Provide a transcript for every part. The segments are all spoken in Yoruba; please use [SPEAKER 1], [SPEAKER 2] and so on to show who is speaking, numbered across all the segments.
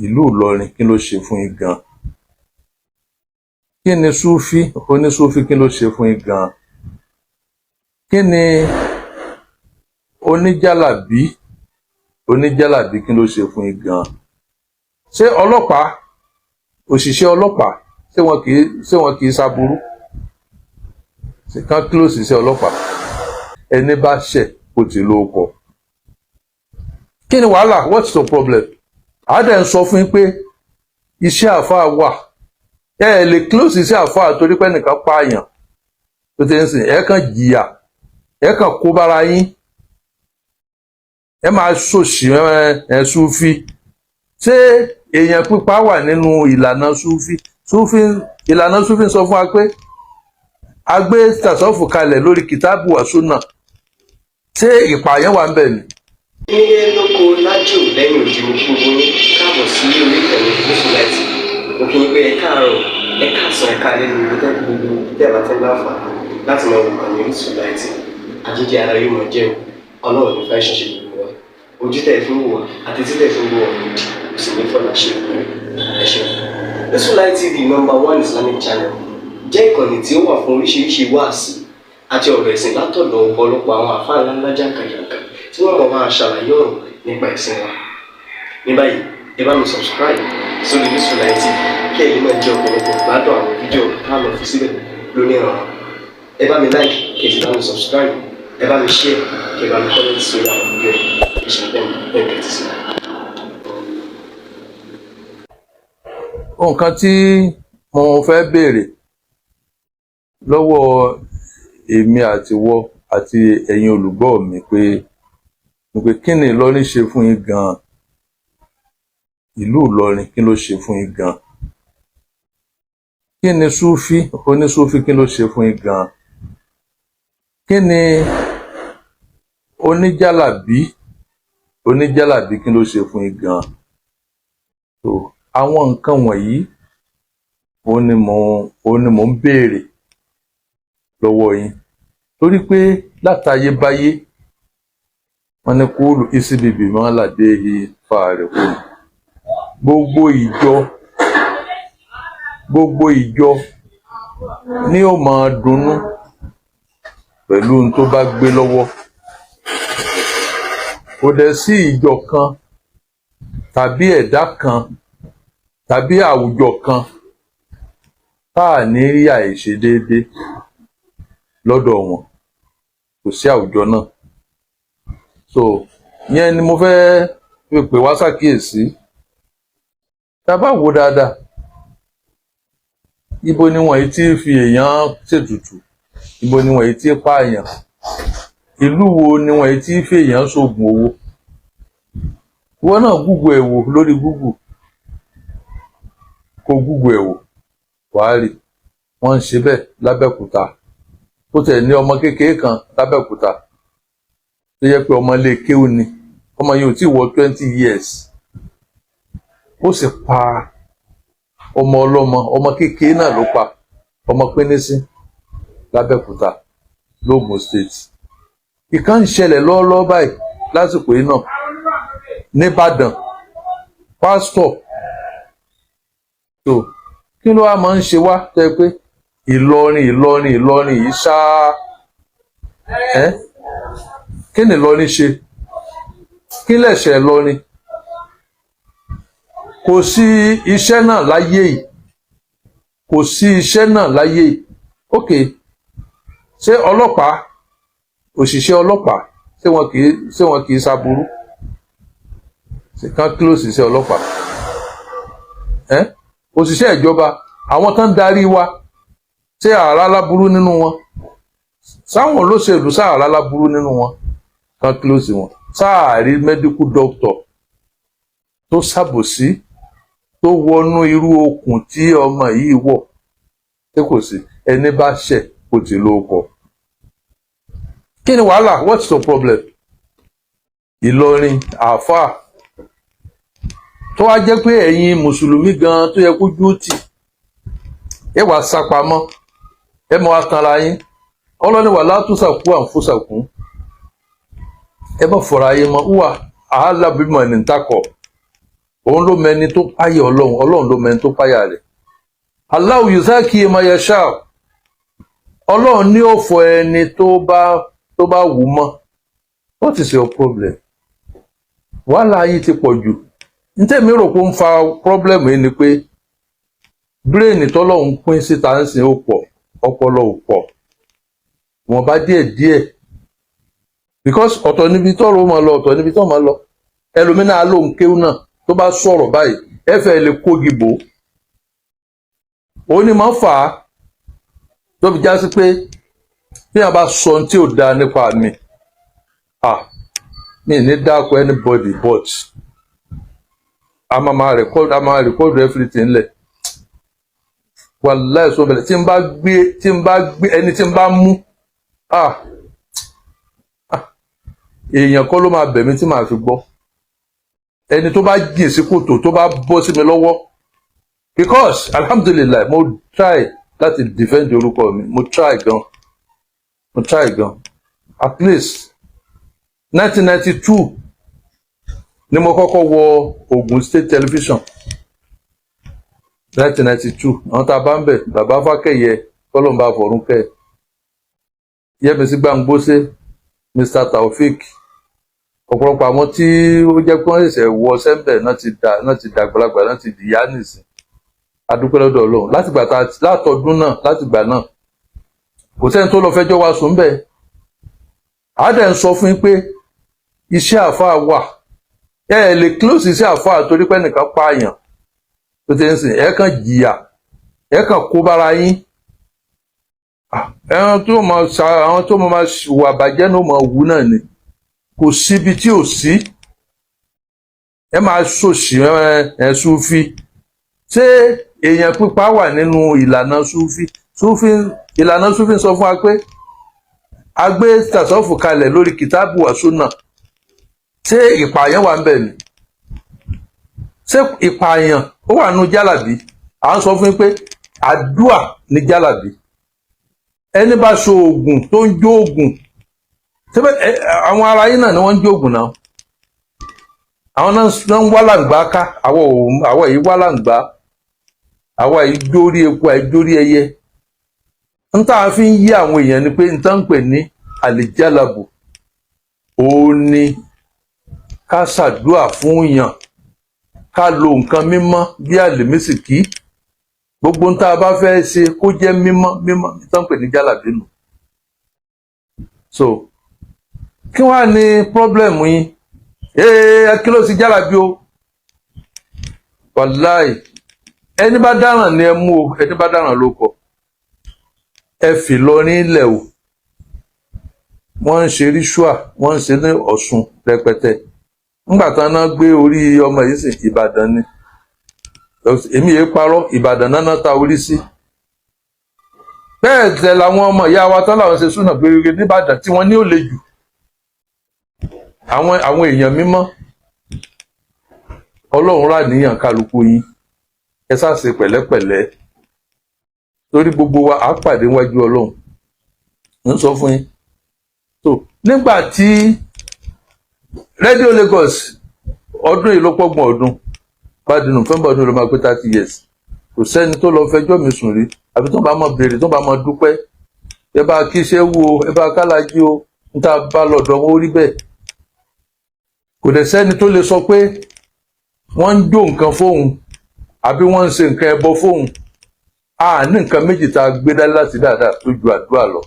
[SPEAKER 1] Ìlú Ìlọrin, kí ló ṣe fún yín gan? Kí ni Súfí, onísúfí, kí ló ṣe fún yín gan? Kí ni oníjàlábí, oníjàlábí, kí ló ṣe fún yín gan? Ṣé ọlọ́pàá, òṣìṣẹ́ ọlọ́pàá, ṣé wọn kì í ṣaburú? Ṣé kán close iṣẹ́ ọlọ́pàá? Ẹni bá ṣẹ̀ kó ti lóko. Kí ni wàhálà? What's the problem? Àádẹ́ ń sọ fún yín pé iṣẹ́ àáfàá wà. Ẹ ẹ lè close iṣẹ́ àáfàá torí pé ẹnìkan pààyàn tó ti ń sìn. Ẹ kàn jìyà, ẹ kàn kó bára yín, ẹ máa ṣòṣì. Ẹ Súfí, ṣé èèyàn pípa wà nínú ìlànà Súfí? Súfí, ìlànà Súfí sọ fún wa pé a gbé tàṣọ́fù kalẹ̀ lórí kìtáàbù wa súnà. Ṣé ìpààyàn wà ń bẹ̀ ni?
[SPEAKER 2] Nílé lóko, lájò, lẹ́yìn òdì, mo kí gbogbo yín káàbọ̀ sí orí ìkànnì Orísun Light. Mo kí yín pé ẹ káàárọ̀, ẹ káàsán, ẹ káalẹ́ ní ibi tẹ́ gbogbo tẹ́ bá tẹ́ ń láǹfààní láti máa wò kàn ní Orísun Light. Àjíjẹ ara yóò máa jẹun. Ọlọ́run ní fẹ́ ṣiṣẹ́ gbogbo wa. Ojú tẹ́ ẹ fi ń wò wá àti tí tẹ́ ẹ fi ń wò wá ní kò sì ní fọlá ṣe ìpín. Ẹ ṣeun. Orísun Light TV, number one Islamic channel, jẹ́ ìkànnì tí ó wà fún oríṣiríṣi wáàsí àti ọ̀rọ̀ ẹ̀sìn látọ̀dọ̀ ọ̀pọ̀lọpọ̀ àwọn àfáà ńláńlá jàǹkàjàǹkà tí wọ́n mọ̀ máa ṣàlàyé ọ̀rọ̀ nípa ẹ̀sìn wa. Ní báyìí, ẹ bá mi subscribe sórí Orísun Light TV kí ẹ̀yin náà jẹ́ ọ̀pọ̀lọpọ̀ gbádùn àwọn fídíò tá a lọ fi síbẹ̀ lóní ọ̀rọ̀. Ẹ bá mi like, kí ẹ sì bá mi subscribe, ẹ bá mi share, kí ẹ bá mi comment sórí àwọn fídíò yìí. Ẹ ṣe bẹ́ẹ̀ bẹ́ẹ̀ tẹ́tí sí.
[SPEAKER 1] Nǹkan tí mo fẹ́ béèrè lọ́wọ́ èmi àtiwọ àti ẹ̀yin olùgbọ́ mi pé kí ni Ìlọrin ṣe fún yín gan-an? Ìlú Ìlọrin, kí ló ṣe fún yín gan-an? Kí ni Súfí, onísúfí, kí ló ṣe fún yín gan-an? Kí ni oníjàlábí, oníjàlábí, kí ló ṣe fún yín gan-an? So àwọn nǹkan wọ̀nyí òun ni mò ń béèrè lọ́wọ́ yín, torí pé látayébáyé, wọ́n ní kúlù ìsíbìbì mọ́ làdé yìí fàárẹ̀ kúlù. Gbogbo ìjọ ní ó máa dunnú pẹ̀lú ohun tó bá gbé lọ́wọ́. Kò dẹ̀ sí ìjọ kan tàbí ẹ̀dá kan tàbí àwùjọ kan tá à ní rí àìṣedéédé lọ́dọ̀ wọn. Kò sí àwùjọ náà. So yẹn ni mo fẹ́ fi pè wá ṣàkíyèsí. Tá a bá wò dáadáa, ibo ni wọ́n ti fi èèyàn ṣètùtù? Ibo ni wọ́n ti pààyàn? Ìlú wo ni wọ́n ti fi èèyàn ṣoògùn owó? Ìwọ náà Google ẹ̀ wò lórí Google, kó Google ẹ̀ wò, wàá rí wọ́n ń ṣe bẹ́ẹ̀ lábẹ́òkúta. Ó tẹ̀ ní ọmọ kékeré kan lábẹ́òkúta tó yẹ pé ọmọ ilé kéwú ni. Ọmọ yìí ò tí ì wọ 20 years, ó sì pa ọmọ ọlọ́mọ. Ọmọ kékeré náà ló pa, ọmọ pínísín lábẹ́òkúta lógùn State. Ìkan ń ṣẹlẹ̀ lọ́wọ́lọ́wọ́ báyìí lásìkò yìí náà nìbàdàn, pásítọ̀ tó. Kí ló wá máa ń ṣe wá tẹ́ pé Ìlọrin, Ìlọrin, Ìlọrin yìí ṣáá ẹ́? Kí ni Ìlọrin ṣe? Kí lẹ̀ṣẹ̀ Ìlọrin? Kò sí iṣẹ́ náà láyé yìí, kò sí iṣẹ́ náà láyé yìí. Ok, ṣé ọlọ́pàá, òṣìṣẹ́ ọlọ́pàá, ṣé wọn kì í ṣaburú? Ṣé kán close iṣẹ́ ọlọ́pàá? Ẹ́ òṣìṣẹ́ ìjọba, àwọn tó ń darí wa, ṣé àrà láburú nínú wọn? Sáwọn olóṣèlú, sáàrà láburú nínú wọn? Kán close wọn? Sáàrí medical doctor tó ṣàbòsí, tó wọnú irú okùn tí ọmọ yìí wọ̀? Ṣé kò sí? Ẹni bá ṣẹ̀ kò tí lóko. Kí ni wàhálà? What's the problem? Ìlọrin, àáfàá tó wá jẹ́ pé ẹ̀yin mùsùlùmí gan tó yẹ kójú tì, ẹ wàá sápamọ́, ẹ mọ atanra yín. Ọlọ́ni wà látúnṣàkú àǹfọ̀ṣàkú, ẹ bá fọ̀rọ̀ ayé mọ́ wà àhálà bímọ ní ntakọ̀. Òun ló mẹni tó páyà Ọlọ́run, Ọlọ́run ló mẹni tó páyà rẹ̀. Allahu yuzaki ma yasha. Ọlọ́run ní ó fọ ẹni tó bá wù ú mọ́. What is your problem? Wàhálà yìí ti pọ̀ jù. Ntẹ́mi rò pé ó ń fa problem yìí ni pé brain tọ́lọ́run pín síta ń sìn ó pọ̀, ọpọlọ ò pọ̀, wọ́n bá díẹ̀ díẹ̀, because ọ̀tọ̀ níbi tọ́rọ̀ ó máa lọ, ọ̀tọ̀ níbi tọ́ máa lọ. Ẹlòmínà ló ń kéwú náà, tó bá sọ̀rọ̀ báyìí, ẹ fẹ́ lè kógi bò ó. Òun ni máa ń fà á tó fi já sí pé bí a bá sọ ohun tí ò dáa nípa mi, ah, mi ní dáko anybody, but a máa record everything lẹ̀. Wàláì, sọ bẹ̀rẹ̀ tí n bá gbé ẹni tí n bá mú, ah ah, èèyàn kọ́ ló máa bẹ̀ mí tí màá fi gbọ́. Ẹni tó bá jìn sí kòtò, tó bá bọ́ sí mi lọ́wọ́, because alhamdulillahi, mo try láti defend orúkọ mi. Mo try gan, mo try gan. At least 1992 ni mo kọ́kọ́ wọ Ogun State Television, 1992. Àwọn tá a bá ń bẹ̀, bàbá Fákẹ́yẹ, kọ́lọ́mbà fọ̀rúnkẹ́, Yẹ́misí Gbàngbóṣe, Mr Taofik, ọ̀pọ̀lọpọ̀ àwọn tí ó jẹ́ pé wọ́n ṣẹ̀ṣẹ̀ wọ sẹ́ńbẹ̀ náà ti dàgbàlagbà, náà ti dìyá nìsín. Adúpẹ́ lọ́dọ̀ Ọlọ́run. Látìgbà tá látọdún náà, látìgbà náà, kò sẹ́ni tó lọ fẹjọ́ wa sùn bẹ́ẹ̀. Àádẹ́ ń sọ fún yín pé iṣẹ́ àáfàá wà, ẹ ẹ lè close iṣẹ́ àáfàá torí pé ẹnìkan pààyàn tó ti ń sìn. Ẹ kàn jìyà, ẹ kàn kó bára yín. Ẹran tó máa ṣa, àwọn tó máa wà bàjẹ́ náà máa wù náà ni. Kò síbi tí ò sí. Ẹ máa ṣòṣì ẹ súfì. Ṣé èèyàn pípa wà nínú ìlànà súfì? Súfì, ìlànà súfì sọ fún wa pé a gbé tàṣọ́fù kalẹ̀ lórí kìtáàbù wa súnà. Ṣé ìpààyàn wà ń bẹ̀ ni? Ṣé ìpààyàn ó wà nínú jálàbí? À ń sọ fún yín pé àdúà ní jálàbí. Ẹni bá so oògùn, tó ń jó oògùn síbẹ̀, àwọn ará yín náà ni wọ́n ń jó oògùn náà. Àwọn náà ń wá làǹgbá ká. Àwọn ò, àwọn yìí wá làǹgbá, àwa yìí jórí eku, àìjórí ẹyẹ. N tá a fi ń yí àwọn èèyàn ni pé n tá ń pè ní àlìjálabù, òun ni ká ṣàdúà fún yàn, ká lo nǹkan mímọ́ bí àlèmísìkí, gbogbo n tá a bá fẹ́ ṣe kó jẹ́ mímọ́ mímọ́. N tá ń pè ní jálàbí nù. So kí wàá ní problem yín? Ee, kí ló sì jálàbí o? Wàláì, ẹni bá dáràn ni ẹ mú o. Ẹni bá dáràn ló kọ, ẹ fi lọrin lẹ̀ o. Wọ́n ń ṣe ritual, wọ́n ń ṣe ní Ọ̀ṣun rẹpẹtẹ. Ńgbà tán náà gbé orí ọmọ yìí sí Ìbàdàn ni, èmi yìí parọ́, Ìbàdàn náà ta orí sí. Bẹ́ẹ̀ tẹ̀ làwọn ọmọ ìyá wa tán làwọn ṣe súnà pé nìbàdàn tí wọ́n ní ò le jù. Àwọn èèyàn mímọ́, Ọlọ́run rà níyàn kálukú yín. Ẹ sá ṣe pẹ̀lẹ́pẹ̀lẹ́, torí gbogbo wa á pàdé níwájú Ọlọ́run. Ń sọ fún yín tó nígbà tí Radio Lagos, ọdún yìí ló pọ́gbọ̀n ọdún, bá di November ọdún yìí ló máa pé 30 years. Kò sẹ́ni tó lọ fẹjọ́ mi sùn rí, àbí tó bá mọ béèrè, tó bá mọ dúpẹ́, ẹ bá kí ṣe wo, ẹ bá kálájí o, ń tá a bá lọ́dọ̀ wọn ó rí bẹ́ẹ̀. Kò dẹ̀ sẹ́ni tó lè sọ pé wọ́n ń jó nǹkan fóun àbí wọ́n ń ṣe nǹkan ẹbọ fóun. A ní nǹkan méjì tá a gbé dání láti dáadáa tó ju àdúrà lọ.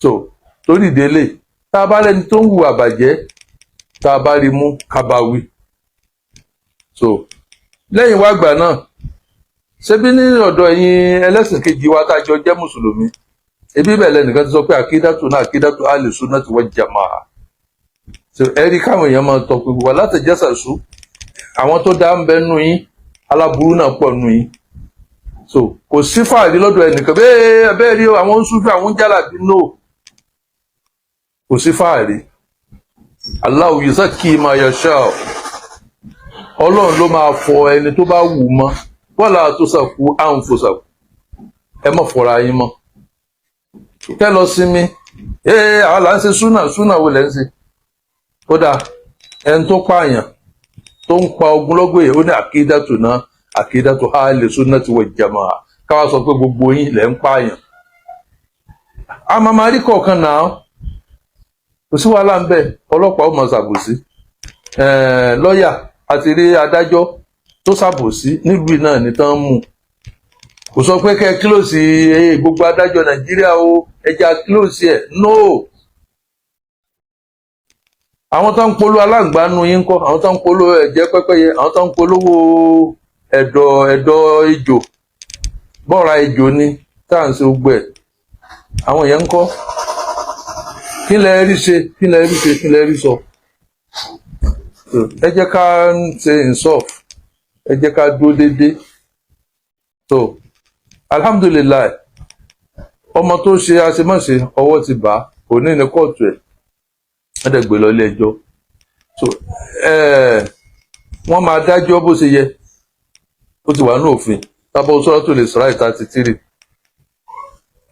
[SPEAKER 1] So torí ìdílé, tá a bá rẹni tó ń hùwà bàjẹ́, tá a bá rí mú, ká bá wí. So lẹ́yìn wá gbà náà, ṣebí ní ọ̀dọ̀ ẹ̀yin ẹlẹ́sìn kejì wa tá a jọ jẹ́ mùsùlùmí, ebi bẹ́ẹ̀ lẹ́nìkan ti sọ pé àkídàtù náà, àkídàtù ahli sunnati wal jamaa. So ẹ rí káwọn èèyàn máa tọ pé wà látẹ̀jẹ́sàsú, àwọn tó dá ń bẹ nù yín, aláburú náà pọ̀ nù yín. So kò sí fàárí lọ́dọ̀ ẹnìkan bẹ́ẹ̀ bẹ́ẹ̀ rí àwọn ń súnfẹ́, àwọn ń jálàbí. No, kò sí fàárí. Allahu yuzakki ma yasha. Ọlọ́run ló máa fọ ẹni tó bá wù mọ́. Wala tuzakku anfusakum. Ẹ má fọra yín mọ́, kẹ́ lọ sinmi. Ee, àwọn là ń ṣe súnà. Súnà wo lẹ́ ń ṣe? Kódà ẹni tó pààyàn tó ń pa ogunlọ́gọ̀ èèyàn, ó ní àkídàtù náà, àkídàtù ahli sunnati wal jamaa. Káwá sọ pé gbogbo yín lẹ́ ń pààyàn, a máa máa rí kọ̀ọ̀kan náà, kò sí wàhálà ń bẹ. Ọlọ́pàá ó máa ṣàbòsí, lọ́ọ̀yà àti rí adájọ́ tó ṣàbòsí nílùú náà ní tán mú. Kò sọ pé kẹ́ ẹ close gbogbo adájọ́ Nàìjíríà o, ẹja close ẹ̀. No, àwọn tó ń polówó aláǹgbá nu yín kọ́, àwọn tó ń polówó ẹ̀jẹ̀ pẹ́pẹ́yẹ, àwọn tó ń polówó ẹ̀dọ̀ ejò, bọ́ra ejò ni tá à ń ṣe gbogbo ẹ̀, àwọn yẹn ń kọ́. Kí lẹ rí ṣe? Kí lẹ rí ṣe? Kí lẹ rí sọ? Ẹ jẹ́ ká ṣe insof, ẹ jẹ́ ká dúró déédéé. So alhamdulillahi, ọmọ tó ṣe àṣemáṣe, ọwọ́ ti bà á. Òní ní kóòtù ẹ̀, wọ́n dẹ̀ gbé lọ ilé ẹjọ́. So wọ́n máa dájọ́ bó ṣe yẹ, ó ti wà ní òfin tábọ̀ Suratul Isra 33.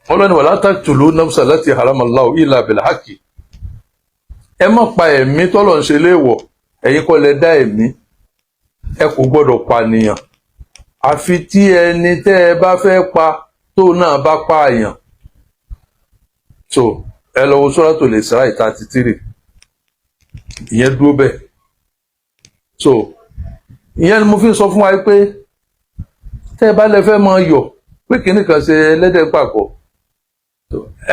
[SPEAKER 1] Wọ́n lọ́ni wala taqtulu nafsa allati harama Allahu illa bil haqqi. Ẹ má pa ẹ̀mí tọ́lọ̀ ń ṣe léèwọ̀. Ẹ̀yin kọ́ lẹ dá ẹ̀mí. Ẹ kò gbọ́dọ̀ pànìyàn àfi tí ẹni tẹ́ ẹ bá fẹ́ pa tó náà bá pààyàn. So ẹ lọ wo Suratul Isra 33, ìyẹn dúró bẹ́ẹ̀. So ìyẹn ni mo fi ń sọ fún wa pé tẹ́ ẹ bá lẹ fẹ́ máa yọ̀ pé kìnnì kan ṣe ẹlẹ́dẹ̀ pàkọ́,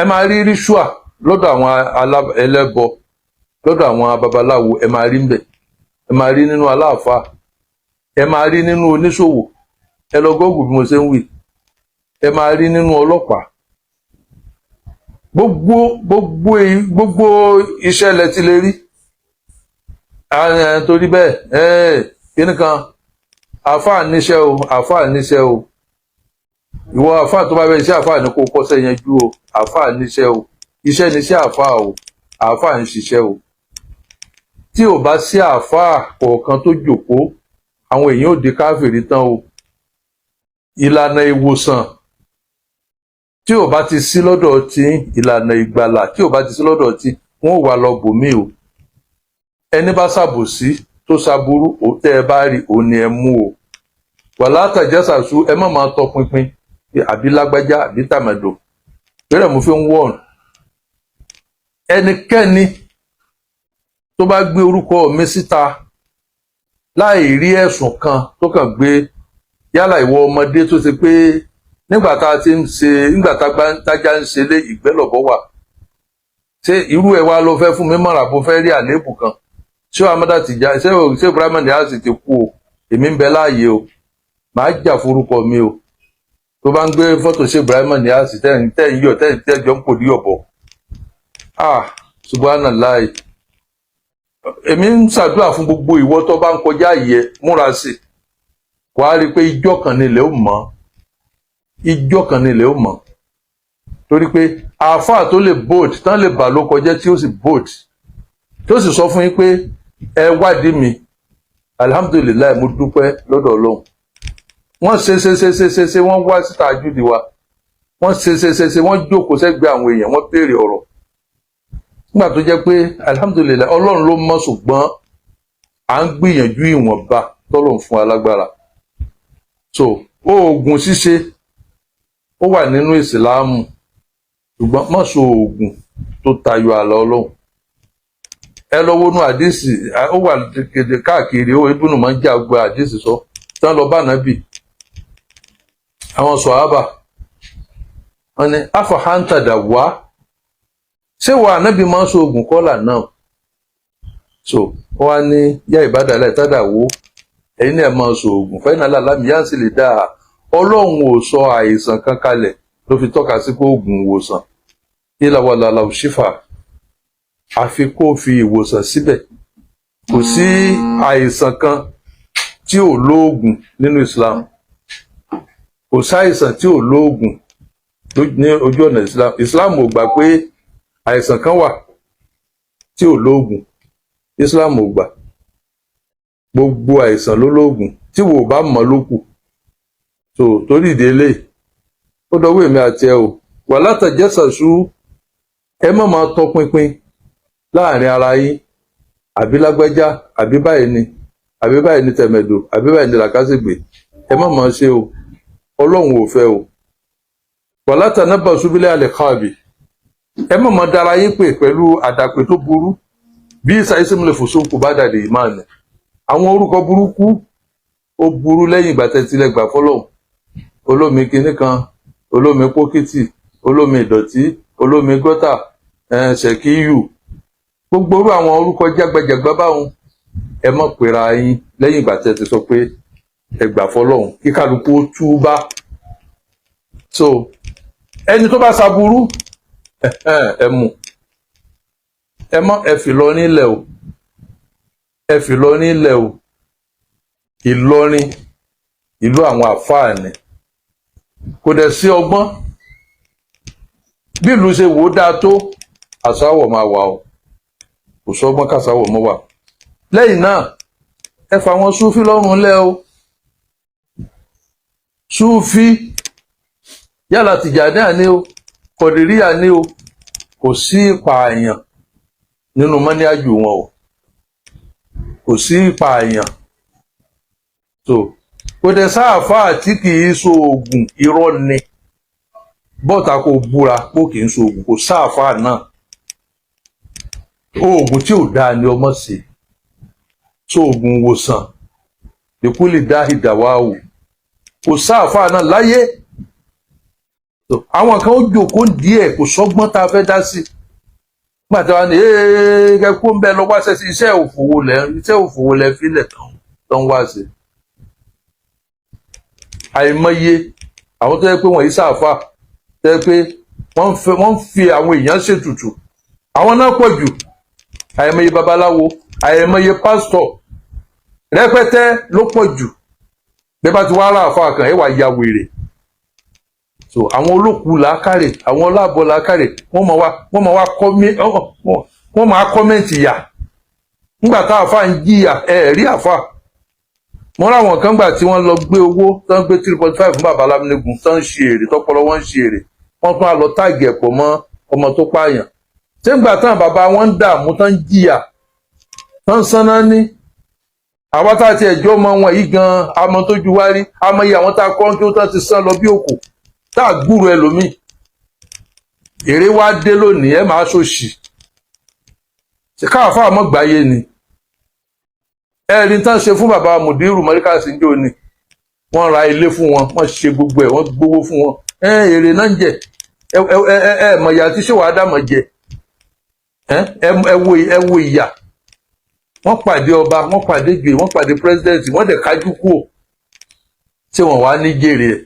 [SPEAKER 1] ẹ máa rí ritual lọ́dọ̀ àwọn ẹlẹ́bọ, lọ́dọ̀ àwọn babaláwo, ẹ máa rí ńbẹ̀, ẹ máa rí nínú aláàfáà, ẹ máa rí nínú oníṣòwò. Ẹ lọ Google bí mo ṣe ń wí. Ẹ máa rí nínú ọlọ́pàá. Gbogbo iṣẹ́ lẹ ti lè rí. Torí bẹ́ẹ̀, kíní kan, àáfàá níṣẹ́ o, àáfàá níṣẹ́ o. Ìwọ àáfàá tó bá fẹ́ iṣẹ́ àáfàá ní kó kọ́ṣẹ́ yanjú o. Àáfàá níṣẹ́ o, iṣẹ́ níṣẹ́ àáfàá o. Àáfàá ń ṣiṣẹ́ o. Tí ò bá sí àáfàá kọ̀ọ̀kan tó jòkó, àwọn èèyàn ò di káfìrí tán o. Ìlànà ìwòsàn tí ò bá ti sí lọ́dọ̀ tí, ìlànà ìgbàlà tí ò bá ti sí lọ́dọ̀ tí, wọ́n ò wá lọ bòmí o. Ẹni bá ṣàbòsí tó ṣàbúrú, tẹ́ ẹ bá rí òun ni ẹ mú o. Wàlá tàjẹ́sàsú, ẹ má máa tọpinpin àbí lágbájá àbí tàmẹ̀dò. Bẹ́ẹ̀ mo fi ń wọ̀n ẹnikẹ́ni tó bá gbé orúkọ mi síta láì rí ẹ̀sùn kan tó kàn gbé. Yálà ìwọ ọmọdé tó ṣe pé nígbà tá a ti ń ṣe, nígbà tájá ń ṣe lé ìgbẹ́lọ̀bọ̀ wà, ṣé irú ẹ̀ wá ló fẹ́ fún mi mọ̀ràn bó fẹ́ rí àléébù kan? Ṣé Amada Tijani, ṣé Ibrahim Niasse ti kú o? Èmi ń bẹ láàyè o, màá jà forúkọ mi o. Tó bá ń gbé fọ́tò ṣé Ibrahim Niasse tẹ́ ń yọ̀, tẹ́ jọ ń pò ní ọ̀bọ̀, ah, subhanallah. Èmi ń ṣàdúrà fún gbogbo ìwọ tó bá ń kọjá yẹ, múra sí i, wàá rí i pé ijọ́ kan nílẹ̀ ó mọ̀, ijọ́ kan nílẹ̀ ó mọ̀. Torí pé àáfàá tó lè bold tán lè bà ló kọjá, tí ó sì bold, tí ó sì sọ fún yín pé ẹ wádìí mi, alhamdulillahi, mo dúpẹ́ lọ́dọ̀ Ọlọ́run. Wọ́n ṣe ṣe ṣe ṣe ṣe ṣe, wọ́n wá síta àjúdi wa, wọ́n ṣe ṣe ṣe ṣe, wọ́n jókòó sẹ́gbẹ̀ẹ́ àwọn èèyàn, wọ́n béèrè ọ̀rọ̀. Nígbà tó jẹ́ pé alhamdulillahi, Ọlọ́run ló mọ̀, ṣùgbọ́n à ń gbìyànjú ìwọ̀nba tọ́lọ́run fún alágbára. So oògùn ṣíṣe, ó wà nínú ìsìláàmù, ṣùgbọ́n má so oògùn tó tayọ àlà Ọlọ́run. Ẹ lọ wọnú àdìsí, ó wà kéde káàkiri. Ó ibùnú máa ń jẹ́ àgbà àdìsí sọ tí wọ́n lọ bá nàbì, àwọn sọ̀hábà wọ́n ní afahantada wá, ṣé wà ànábì máa ń so oògùn kọ́là náà? So wọ́n wá ní yá ìbádàlẹ̀ tádà wó, ẹ̀yin náà máa so oògùn fẹ́ẹ́ lálámì yá sì lè dáa. Ọlọ́run ò sọ àìsàn kan kalẹ̀ ló fi tọ́ka sí pé oògùn ìwòsàn ìlàwàlàlà òṣìfà, àfi kó fi ìwòsàn síbẹ̀. Kò sí àìsàn kan tí ò lóògùn nínú Islam. Kò sáìsàn tí ò lóògùn ní ojú ọ̀nà Islam. Islam ò gbà pé àìsàn kan wà tí ò lóògùn. Islam ò gbà. Gbogbo àìsàn ló lóògùn, tí wò bá mọ̀ ló kù. So torí ìdí eléyìí, ó dọwọ́ èmi àti ẹ o. Wà látàjẹsàsú, ẹ má máa tọpinpin láàrin ara yín, àbí lágbájá àbí báyìí ni. Àbí báyìí ní tẹ̀mẹ̀dò, àbí báyìí ní làkàṣègbè. Ẹ má máa ṣe o, Ọlọ́run ò fẹ́ o. Wala tanabbazu bil alqabi, ẹ má máa dára yín pè pẹ̀lú àdàpè tó burú. Bí ismul fusuqu ba'da al-iman, àwọn orúkọ burúkú ó burú lẹ́yìn ìgbà tẹ́tílẹ̀ gbà fọlọ́hún. Olómi kinní kan, olómi pókìtì, olómi ìdọ̀tí, olómi gọ́tà, ṣèkíyù, gbogbo orú àwọn orúkọ jágbajàgba báwọn, ẹ má pera yín lẹ́yìn ìgbà tẹ́ ti sọ pé ẹ gbà fọlọ́hún, kí kálukú ó túbá. So ẹni tó bá ṣaburú, ẹ mú, ẹ mọ, ẹ fi lọ nílẹ̀ o, ẹ fi lọ nílẹ̀ o. Ìlọrin, ìlú àwọn àfáà ni, kò dẹ̀ sí ọgbọ́n. Bí ìlú ṣe wò ó dáa tó, àsáwọ̀ máa wà o, kò sọ́gbọ́n kàsáwọ̀ mọ́ wà. Lẹ́yìn náà, ẹ fà wọn súfí lọ́rùn lẹ́ o. Súfí, yálà Tìjàníà ni o, Kọ̀dìríyà ni o, kò sí ìpààyàn nínú mọ́níájù wọn o, kò sí ìpààyàn tó, kò dẹ̀ sáàfáà tí kì í so oògùn. Irọ́ ni, bọ́ọ̀tà kò búra pé kì í so oògùn, kò sáàfáà náà. Oògùn tí ò dáa ni ọmọ ṣe so oògùn ìwòsàn ìkúlì dá ìdàwáwò, kò sáàfáà náà láyé. Àwọn kan ó jòkó díẹ̀, kò sọ́gbọ́n tá a fẹ́ dá sí nígbà tí wọ́n ní kẹ́kọ́ ń bẹ lọ wá sẹ́sí. Iṣẹ́ òfòwò lẹ́, iṣẹ́ òfòwò lẹ́ fílẹ̀ tán wá sí. Àìmọye àwọn tó yẹ pé wọ́n yìí sáàfà, tó yẹ pé wọ́n ń fi àwọn èèyàn ṣètùtù, àwọn náà pọ̀ jù. Àìmọye babaláwo, àìmọye pásítọ̀ rẹpẹtẹ ló pọ̀ jù. Bẹ́ẹ̀ bá ti wá rà àfa kan, ẹ wà ya wèrè. So àwọn olókùú làákàrè, àwọn ọlábọ̀ làákàrè, wọ́n máa comment yà nígbà tá àfa ń jìyà. Ẹ rí àfa mo ráwọn kan gbà tí wọ́n lọ gbé owó tán, gbé 3.5 fún bàbá Alámúnígun tán, ń ṣe èrè tọpọlọ wọn, ń ṣe èrè. Wọ́n tún á lọ tag ẹ̀ pọ̀ mọ́ ọmọ tó pààyàn. Ṣé ń gbà tán bàbá wọn ń dààmú tán, ń jìyà tán, ń sanná ní àwa tá a ti ẹjọ́ ọmọ wọn yìí gan, amọ tójú wá rí, amọ iye àwọn tá a kọ́ kí ó tán ti sán lọ bí òkú tá a gbúrò ẹlòmíì. Èrè wá dé lónìí, ẹ máa ṣòṣì ṣe káàfáà mọ́ gbáyé ni. Ẹ̀rí tán ṣe fún bàbá mùdírù mọ́ríkàsí ń jò ní, wọ́n ra ilé fún wọn, wọ́n ṣe gbogbo ẹ̀, wọ́n gbowó fún wọn. Ẹ èrè náà ń jẹ. Ẹ ẹ ẹ ẹ mọ̀yà tí ṣòwò ádámọ̀ jẹ. Ẹ ẹ wo ìyà. Wọ́n pàdé ọba, wọ́n pàdé gbè, wọ́n pàdé president, wọ́n dẹ̀ kájú kúò tí wọ́n wá ní jèrè ẹ̀.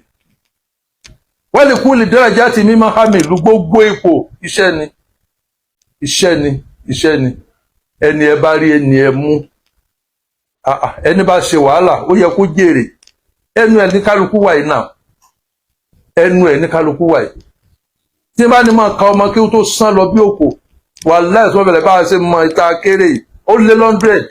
[SPEAKER 1] Wọ́n lè kú lè dáràjà tí mímọ́ hamilu. Gbogbo ipò, iṣẹ́ ni, iṣẹ́ ni, iṣẹ́ ni. Ẹni ẹ bá rí, ẹni ẹ mú, ẹni bá ṣe wàhálà, ó yẹ kó jèrè. Ẹnu ẹ ní kálukú wà yìí náà, ẹnu ẹ ní kálukú wà yìí. Tí bá ní máa ka ọmọ kí ó tó sán lọ bí òkò, wàláhì, sọ bẹ̀rẹ̀ bá a ṣe mọ ìta kéré yìí, ó lé 100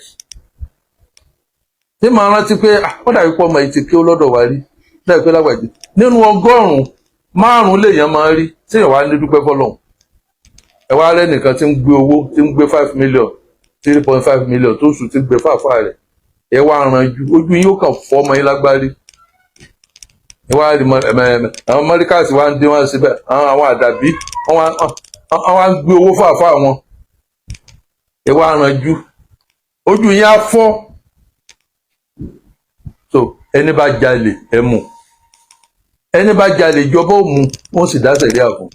[SPEAKER 1] tí màá rántí pé ó dàbí pé ọmọ yìí ti kí ó lọ́dọ̀ wa rí, dàbí pé lágbàjì nínú 100, 5 lèèyàn máa rí tí èèyàn wá ní dúpẹ́ fọlọ́hún. Ẹ wá rẹ́ nìkan tí ń gbé owó, tí ń gbé 5 million, 3.5 million tó sùn, tí ń gbé fàáfàá rẹ̀. Ẹ wá ranjú, ojú yín ó kàn fọ́ ọmọ yín lágbárí. Ẹ wá rí àwọn mọ́ríkàsì wá ń dín wọn síbẹ̀, àwọn àdàbí wọ́n wá ń gbé owó fàáfàá wọn. Ẹ wá ranjú, ojú yín á fọ́. So ẹni bá jalè, ẹ mú. Ẹni bá jalè, ìjọba ò mú, wọn sì dá sẹ̀ríà fún.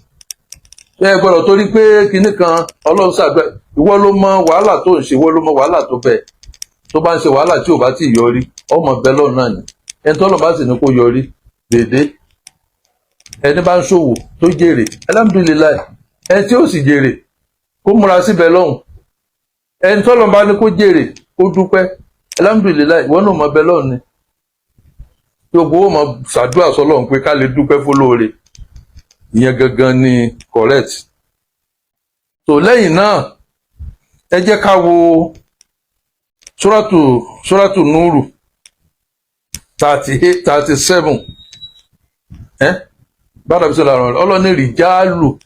[SPEAKER 1] Ẹ gbọ́dọ̀ torí pé kinní kan Ọlọ́run ṣàgbẹ. Ìwọ ló mọ wàhálà tó ń ṣe, ìwọ ló mọ wàhálà tó bẹ tó bá ń ṣe. Wàhálà tí ò bá tí ì yọrí, ọmọ bẹ lọ́nà náà ni. Ẹni tọ́lọ̀ bá sì ní kó yọrí dédé. Ẹni bá ń ṣòwò tó jèrè, alhamdulillahi. Ẹni tí ó sì jèrè, kó múra síbẹ̀ lọ́hùn. Ẹni tọ́lọ̀ bá ní kó jèrè, kó dúpẹ́, alhamdulillahi. Ìwọ náà mọ bẹ lọ́hùn ni, gbogbo owó mọ ṣàdúrà sọ́lọ́run pé ká lè dúpẹ́ fọlóore. Ìyẹn gangan ni correct. So lẹ́yìn náà, ẹ jẹ́ ká wo suratu Núrù 38, 37. Ẹ bàdà bí sọlá ọlọ́ni rìjálù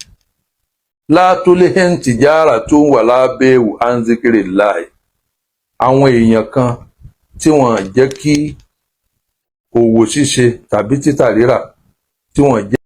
[SPEAKER 1] látólé tìjára tó ń wà lábẹ́wò anzikiri láì. Àwọn èèyàn kan Tí wọ́n jẹ́ kí òwò ṣíṣe tàbí títà rírà, tí wọ́n jẹ́